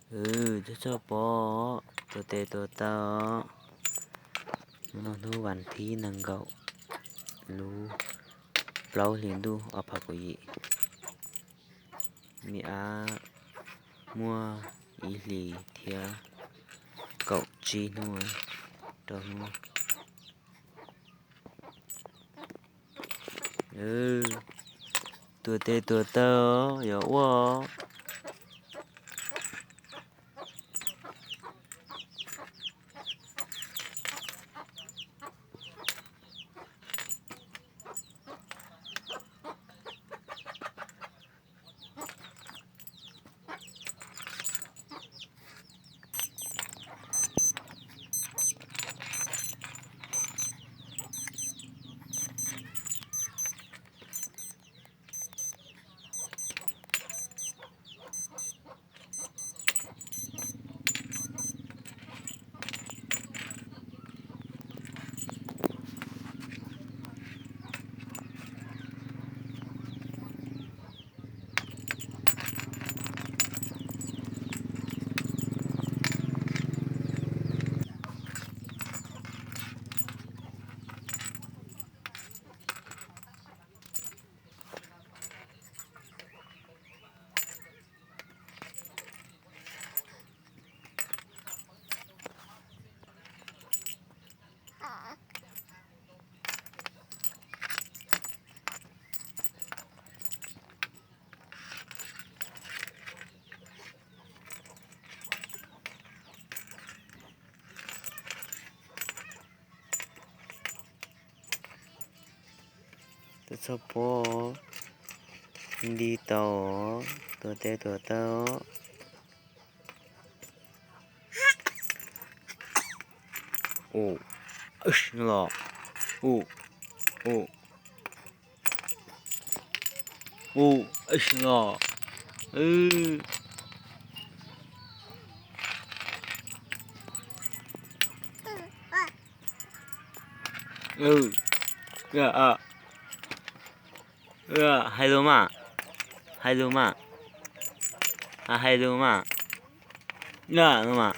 Ub, txhob txhob pov, tuag tes tuag taw. Hnub no hnub vas thib nees nkaum, lub plaub hlis ntuj ob phav kaum yim. Me ab muaj ib hlis thiab kaum tsib hnub rau hnub. Tuag tes tuag taw, yuav ua. Txhob txhob pov, nti tau, tuag tes tuag taw. Ub, los, ub, ub, ub, los. Hais lus mas, hais lus mas, hais lus mas, mas, mas.